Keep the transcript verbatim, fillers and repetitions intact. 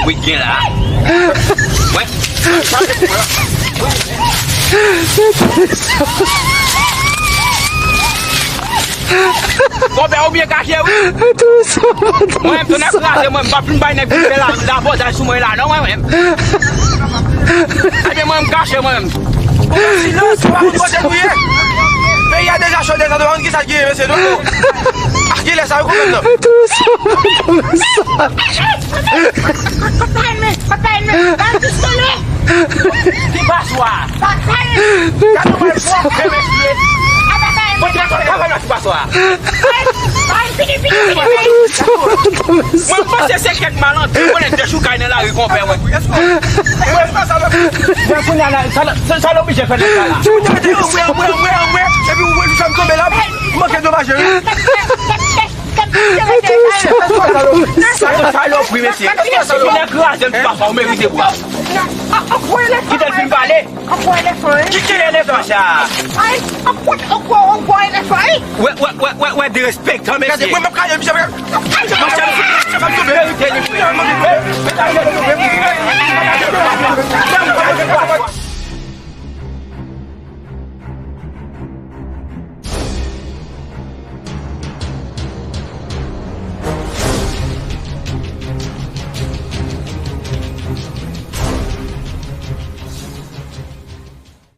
Wi, gen la. Wè. Konpè, ou byen kache, wi. Mwen menm, tonè kraze, mwen, m pa fin bay nèg vin fè la, rabòday sou mwen la, non, mwen menm. Ebyen, mwen, m kache, mwen menm. Silans, pa konn kote nou ye. Peyi a deja cho, deja, nou pa konn kisa ki ye, mesye, nou. A kilè sa yo konprann nan? Papa Elme, papa Elme, pa pistole. Ki paswa? Papa Elme. Gade mwen fò fè mesye. Papa Elme. Mwen te konn ka fè nan ti paswa. Ay, ay, fini, fini, fini, fini. Mwen panse se kèk malandren konnen dechoukay nan lari konpè mwen. Mwen kounye a la, sa, sa, sa l oblije fè nèg sa la. Mwen, mwen, mwen, mwen, epi ou wè jan m tonbe la, m manke domaje wi. Sa se salopri, mesye. Ou vin kraze m ti paswa, ou merite bwa. Kite l fin pale. Ki, ki elefan sa? Wè, wè, wè, wè, wè, derespektan, mesye. Gade, mwen, m ap kraze, misye, m ap kraze. Merite li.